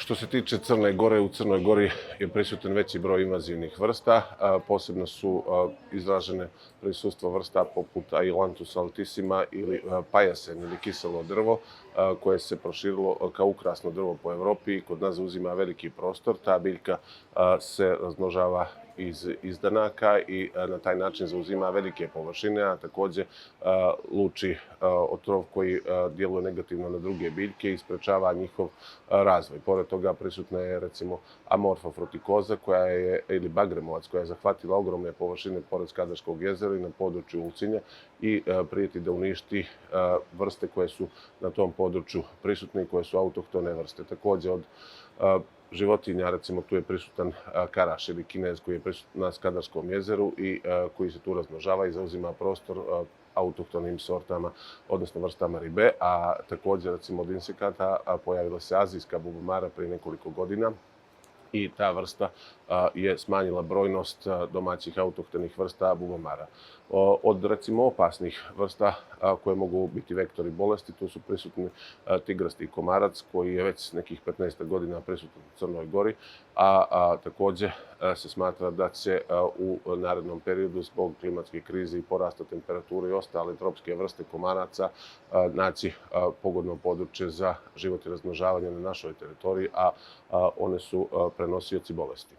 Što se tiče Crne Gore, u Crnoj Gori je prisutan veći broj invazivnih vrsta. Posebno su izražene prisustvo vrsta poput Ailanthus altissima ili pajasen ili kiselo drvo, koje se proširilo kao ukrasno drvo po Evropi i kod nas zauzima veliki prostor. Ta biljka se razmnožava iz izdanaka i na taj način zauzima velike površine, a takođe luči otrov koji djeluje negativno na druge biljke i sprečava njihov razvoj. Pored toga prisutna je recimo amorfa frutikoza ili bagremovac koja je zahvatila ogromne površine pored Skadarskog jezera i na području Ulcinja i prijeti da uništi vrste koje su na tom području prisutne i koje su autohtone vrste. Takođe od životinja, recimo tu je prisutan karaš ili kinez koji je prisutan na Skadarskom jezeru i koji se tu razmnožava i zauzima prostor autohtonim sortama, odnosno vrstama ribe, a takođe recimo od insekata pojavila se azijska bubamara prije nekoliko godina i ta vrsta je smanjila brojnost domaćih autohtonih vrsta bubamara. Od recimo opasnih vrsta koje mogu biti vektori bolesti, tu su prisutni tigrasti komarac koji je već nekih 15 godina prisutan u Crnoj Gori, a takođe se smatra da će u narednom periodu zbog klimatske krize i porasta temperature i ostale tropske vrste komaraca naći pogodno područje za život i razmnožavanje na našoj teritoriji, a one su prenosioci bolesti.